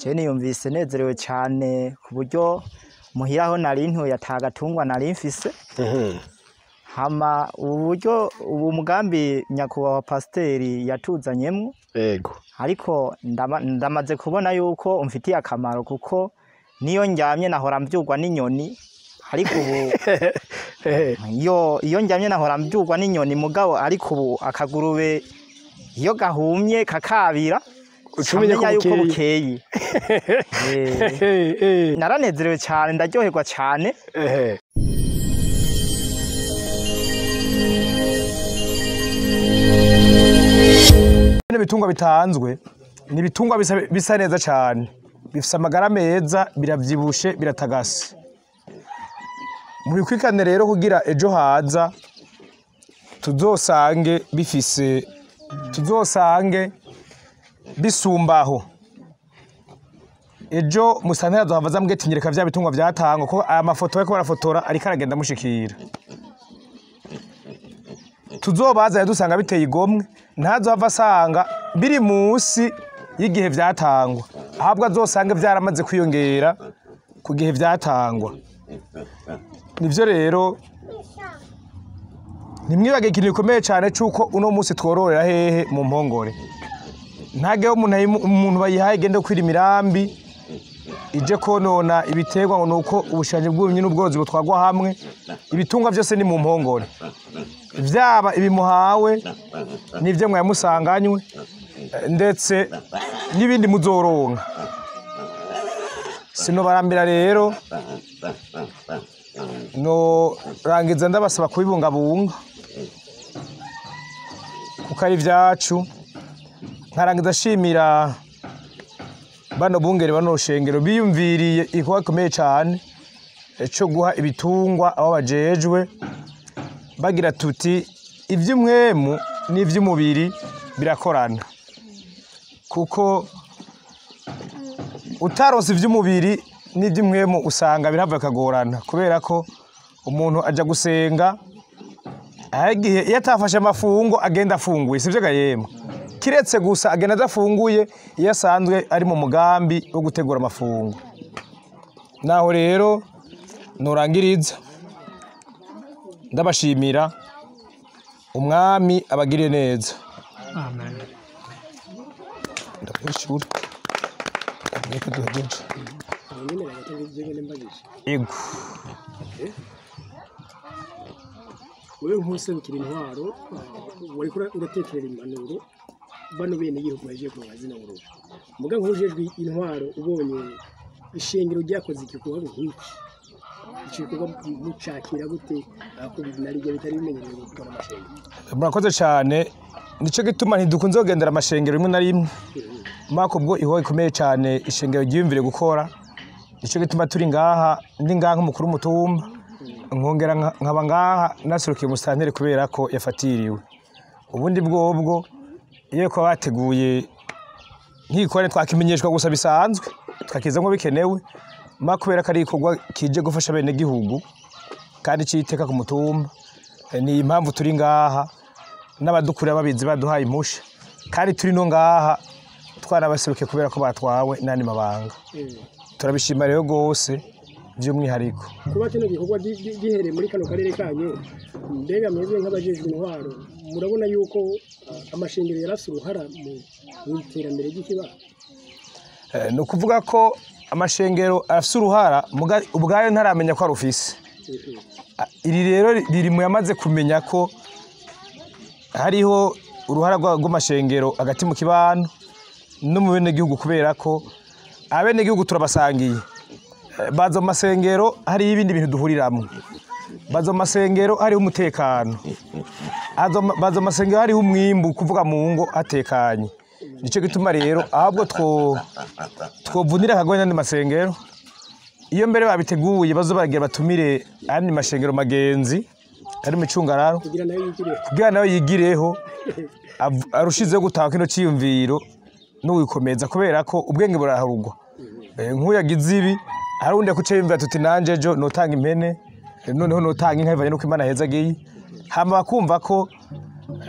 Je niyumvise nezerewe cyane ku buryo muhira aho nari ntuye ata gatungwa nari mfise. Hama ubu buryo, ubu mugambi nyakubahwa pasiteri yatuzanyemwo, ariko ndamaze kubona yuko umfitiye akamaro, kuko niyo ndyamye nahora mvyurwa n'inyoni, ariko ubu iyo ndyamye nahora mvyurwa n'inyoni, mugabo ariko ubu akagurube iyo gahumye kakabira, ucumenya ko camenya yuko bukeye. Bukeye. Naranezerewe cyane, ndaryoherwa cyane. Bino bitungwa bitanzwe ni ibitungwa bisa neza cyane, bifise amagara meza, biravyibushe, biratagase. Mubikwikane rero kugira ejo haza tuzosange bifise, tuzosange bisumbaho. Ejo musantera azohava aza ambwira ati nyereka vya bitungwa vyatangwa, ko aya mafoto bariko barafotora ariko aragenda amushikira. Tuzobazane dusanga biteye igomwe, ntazohava asanga biri munsi y'igihe vyatangwa, ahubwo azosange vyaramaze kwiyongera ku gihe vyatangwa. Nivyo rero, ntimwibage ikintu gikomeye cane c'uko uno munsi twororera hehe? Mu mpongore. Ntageho umuntu bayihaye igende kwira imirambi ije konona ibiterwa, ngo nuko ubushanji bw'uburimyi n'ubworozi butwarwa hamwe. Ibitungwa vyose ni mu mpongore, vyaba ibimuhawe n'ivyo mwamusanganywe, ndetse n'ibindi muzoronka. Sinobarambira rero, norangiza ndabasaba kubibungabunga kuko ari ivyacu. Nkarangiza ashimira bano bungere, bano rushengero biyumviriye igikorwa gikomeye cane co guha ibitungwa abo bajejwe, bagira tuti ivy'umwemu n'ivy'umubiri birakorana, kuko utaronse ivy'umubiri n'ivy'umwemu usanga birahava bikagorana, kubera ko umuntu aja gusenga igihe iyo atafashe amafungo agenda afunguye, sivyo ga yemwe? Kiretse gusa agenda adafunguye iyo asanzwe ari mu mugambi wo gutegura amafungo. Naho rero nurangiriza ndabashimira, umwami abagirire neza. Amen. Ndakwishura reka duhejeje. Yego. Wewe nk'userukira intwaro, wariko uratekerera impanuro bano bene igihugu bahejeje kuronka zino ngurube, muga nk'ujejwe intwaro ubonye ishengero ryakoze igikorwa nk'iki, ico gikorwa mucakira gute, ako narirya bitari bimenyerewe gukora amashengero? Murakoze cyane. Nico gituma ntidukunze kugendera amashengero rimwe na rimwe, mako ubwo iho ikomeye cyane ishengero ryiyumvire gukora. Nico gituma turi ngaha, ndi ngaha nk'umukuru w'umutumba, nkongera nkaba ngaha naserukiye umusitanteri kubera ko yafatiriwe. Ubundi bwobwo iyo ko bateguye nk'igikorane twakimenyeshwa gusa bisanzwe, tukakizamwo bikenewe, ma kubera ko ari igikorwa kije gufasha bene gihugu kandi citeka ku mutumba, ni impamvu turi ngaha n'abadukurira babizi baduhaye impusha, kandi turi no ngaha twarabaserukiye kubera ko batwawe n'andi mabanga. Turabishima rero gose by'umwihariko. Kuba kino gikorwa gihereye muri kano karere kanyu, mbega mwebwe nk'abajejwe intwaro murabona yuko amashengero yarafise uruhara mu iterambere ry'ikibano? Ni ukuvuga ko amashengero afise uruhara, ubwayo ntaramenya ko arufise. Iri rero riri mu yamaze kumenya ko hariho uruhara rw'amashengero hagati mu kibano no mu benegihugu, kubera ko abenegihugu turabasangiye. Baza mu masengero hariho ibindi bintu duhuriramwo, baza mu masengero hariho umutekano, baza mu masengero hariho umwimbu, kuvuga mu ngo hatekanye. Nico gituma rero ahubwo twovunira akagohe n'andi masengero. Iyo mbere babiteguye bazo baragira batumire andi mashengero magenzi ari mu cungararo, kugira nayo yigireho, kugira nayo yigireho, arushizeho gutaha kino ciyumviro n'uwikomeza, kubera ko ubwenge buraharugwa. Nk'uyu agize ibi hari undi yakuce yumvira tuti nanje ejo notanga impene, noneho notanga inka bivanye n'uko Imana heza agiye. Hama bakumva ko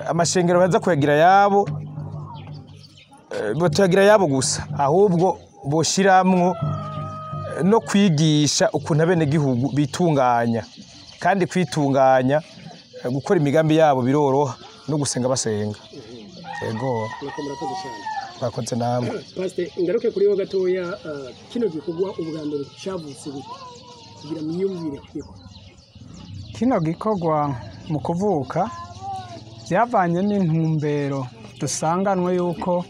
amashengero baza kuyagira yabo, batuyagira yabo gusa, ahubwo boshiramwo no kwigisha ukuntu abenegihugu bitunganya, kandi kwitunganya gukora imigambi yabo biroroha no gusenga basenga. Yego. Nuko murakoze cyane. Murakoze namwe. Pastor, ngaruke kuri wo gatoya, kino gikorwa ubwa mbere cyavutse gute kugira mwiyumvire kugikora? Kino gikorwa mu kuvuka byavanye n'intumbero dusanganwe yuko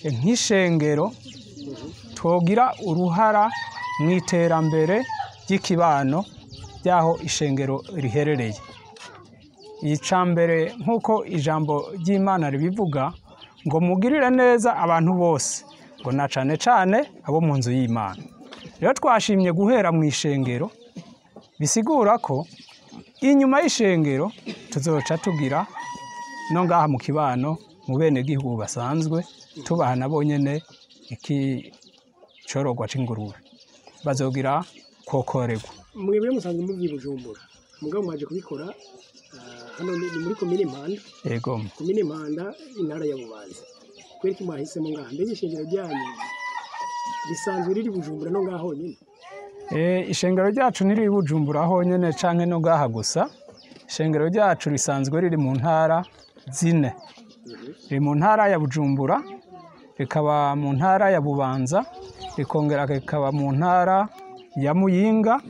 nk'ishengero twogira uruhara mu iterambere ry'ikibano ry'aho ishengero riherereye. Icambere nk'uko ijambo ry'Imana ribivuga ngo mugirire neza abantu bose, ngo na cane cane abo mu nzu y'Imana. Rero twashimye guhera mu ishengero, bisigura ko inyuma y'ishengero tuzoca tugira no ngaha mu kibano mu bene gihugu basanzwe tubaha nabo nyene iki corogwa c'ingurube bazogira kokorerwa. Mwebwe musanzwe muvuye i Bujumbura, mugabo mwaje kubikora hano ni muri komine Mpanda. Yego. Komine Mpanda, intara ya Bubanza. Kubera iki mwahisemo ngaha? Mbega ishengero ryanyu risanzwe riri Bujumbura no ngaha honyine? Ishengero ryacu ntiriri Bujumbura honyine canke no ngaha gusa. Ishengero ryacu risanzwe riri mu ntara zine. Riri mu ntara ya Bujumbura, rikaba mu ntara ya Bubanza, rikongera rikaba mu ntara ya Muyinga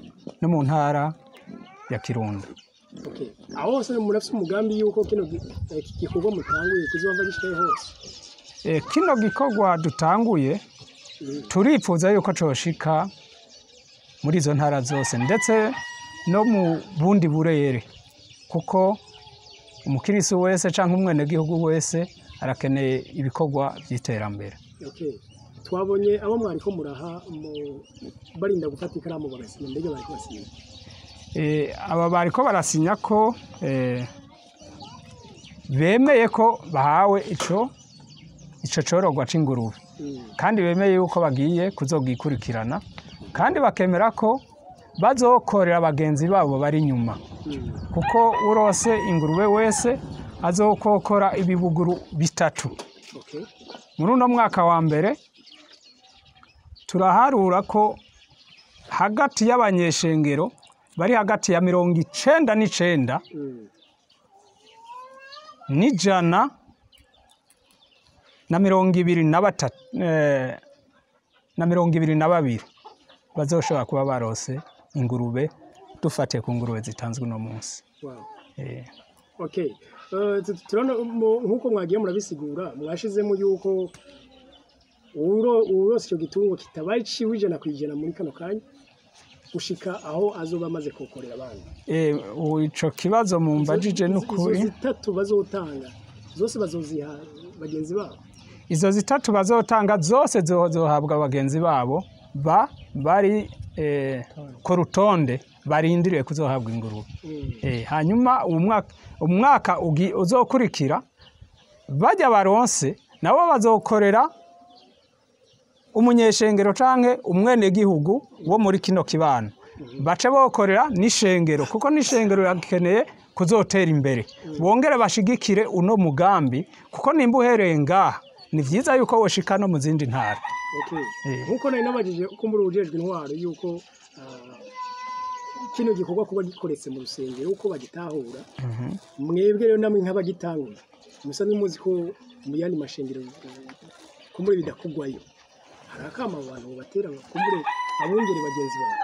no mu ntara ya Kirundo. Okay. Aho hose murafise umugambi yuko kino gikorwa mutanguye kizova gishikaye hose? Kino gikorwa dutanguye turipfuza yuko coshika muri izo ntara zose ndetse no mu bundi burere, kuko umukirisi wese canke umwenegihugu wese arakeneye ibikorwa by'iterambere. Okay. Twabonye abo mwariko muraha barinda gufata ikaramu bagasinya, mbega bariko basinya? Aba bariko barasinya ko bemeye ko bahawe ico corogwa c'ingurube, kandi bemeye yuko bagiye kuzogikurikirana, kandi bakemera ko bazokorera bagenzi babo bari inyuma, kuko urose ingurube wese azokokora ibibuguru bitatu. Muri uno mwaka wa mbere turaharura ko hagati y'abanyeshengero bari hagati ya 99 n'ijana na 23 na 22 bazoshobora kuba barose ingurube, dufatiye ku ngurube zitanzwe uno munsi. Wow. Okay. Turabona nkuko mwagiye murabisigura, mwashizemo yuko urose icyo gitungo kitabaye ciwe 100% muri kano kanya gushika aho azoba amaze kokorera abandi. Ico kibazo mumbajije n'ukuri. Izo zitatu bazotanga zose bazoziha bagenzi babo? Izo zitatu bazotanga zose zohabwa bagenzi babo bari ku rutonde barindiriye kuzohabwa ingurube. Hanyuma umwaka uzokurikira bajya baronse nabo bazokorera umunyeshengero canke umwenegihugu wo muri kino kibano, bace bokorera n'ishengero, kuko n'ishengero yakeneye kuzotera imbere, bongere bashigikire uno mugambi, kuko nimba uhereye ngaha ni vyiza yuko woshika no mu zindi ntara. Okay. Nkuko nari nabajije ko muri ujejwe intwaro yuko kino gikorwa kuba gikoretse mu rusengero uko bagitahura, mwebwe rero namwe nk'abagitangura musanzwe muzi ko mu yandi mashengero kumbure bidakugwayo, hari akamo abantu batera kumbure abungere bagenzi babo?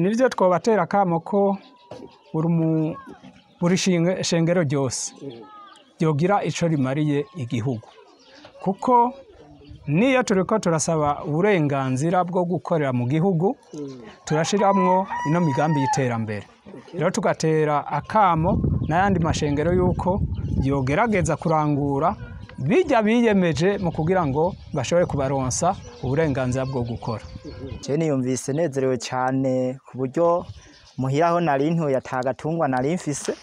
Nivyo twobatera akamo ko buri shengero ryose ryogira ico rimariye igihugu, kuko niyo turiko turasaba uburenganzira bwo gukorera mu gihugu turashiramwo ino migambi y'iterambere. Rero tugatera akamo n'ayandi mashengero yuko yogerageza kurangura bijya biyemeje mu kugira ngo bashobore kubaronsa uburenganzira bwo gukora. Je niyumvise nezerewe cyane ku buryo muhira aho nari ntuye atagatungwa nari mfise.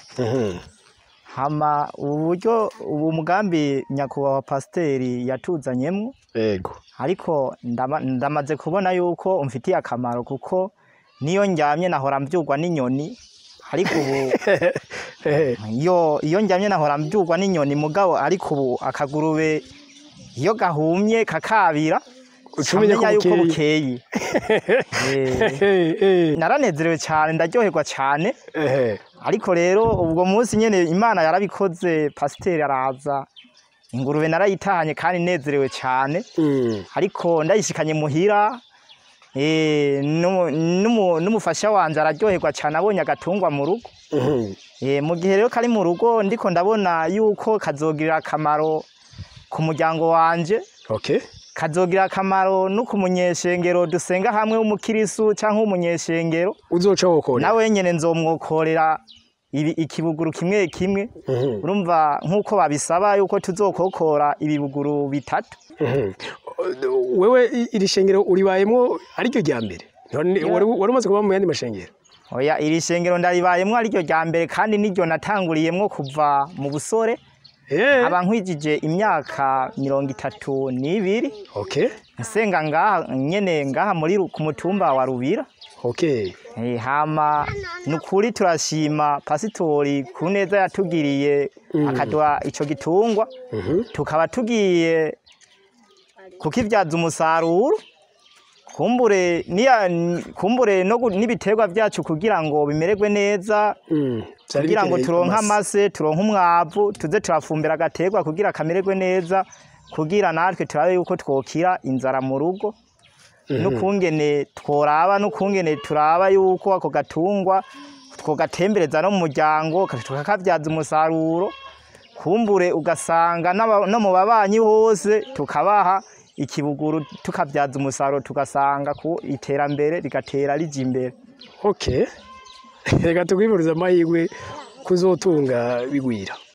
Hama uburyo ubu mugambi nyakubahwa pasiteri yatuzanyemwo. Yego. Ariko ndamaze kubona yuko umfitiye akamaro, kuko niyo njyamye nahora mbyugwa n'inyoni, ariko ubu iyo njyamye nahora mbyugwa n'inyoni mugabo, ariko ubu akagurube iyo gahumye kakabira Ucumenya ko Nkamenya yuko bukeye. bukeye. Eh, naranezerewe cyane, ndaryoherwa cyane. Ariko rero ubwo munsi nyene Imana yarabikoze, pasiteri araza, ingurube narayitahanye kandi nezerewe cyane. Ariko ndayishikanye muhira, n'umufasha wanje araryoherwa cyane abonye agatungwa mu rugo. Mu gihe rero kari mu rugo, ndiko ndabona yuko kazogirira akamaro ku muryango wanje, kazogira akamaro no ku munyeshengero dusenga hamwe w'umukirisu cyangwa w'umunyeshengero. Uzoca wokora. Nawe nyene nzomwokorera ikibuguru kimwe kimwe. Urumva nk'uko babisaba yuko tuzokokora ibibuguru 3. Wewe iri shengero uribayemwo ariryo rya mbere? Wari umaze kuba mu yandi mashengero? Oya, iri shengero ndaribayemwo ariryo rya mbere, kandi niryo natanguriyemwo kuva mu busore. Aba nkwijije imyaka 32. Nsenga ngaha nyene, ngaha muri ku mutumba wa Rubira. Hama nukuri turashima pasitori ku neza yatugiriye, akaduha ico gitungwa. Tukaba tugiye kukivyaza umusaruro, kumbure kumbure no n'ibiterwa vyacu kugira ngo bimererwe neza. Vyari Kugira ngo bikeneye turonke amase. amase, turonke umwavu, tuze turafumbira agaterwa kugira kamererwe neza, kugira natwe turabe yuko twokira inzara mu rugo, n'ukungene tworaba, n'ukungene turaba yuko ako gatungwa twogatembereza no mu muryango, tukakavyaza umusaruro. Kumbure ugasanga no mu babanyi hose tukabaha ikibuguru, tukabyaza umusaruro, tugasanga ku iterambere rigatera rija imbere. Okay, reka tukwifurize amahirwe kuzotunga bigwira.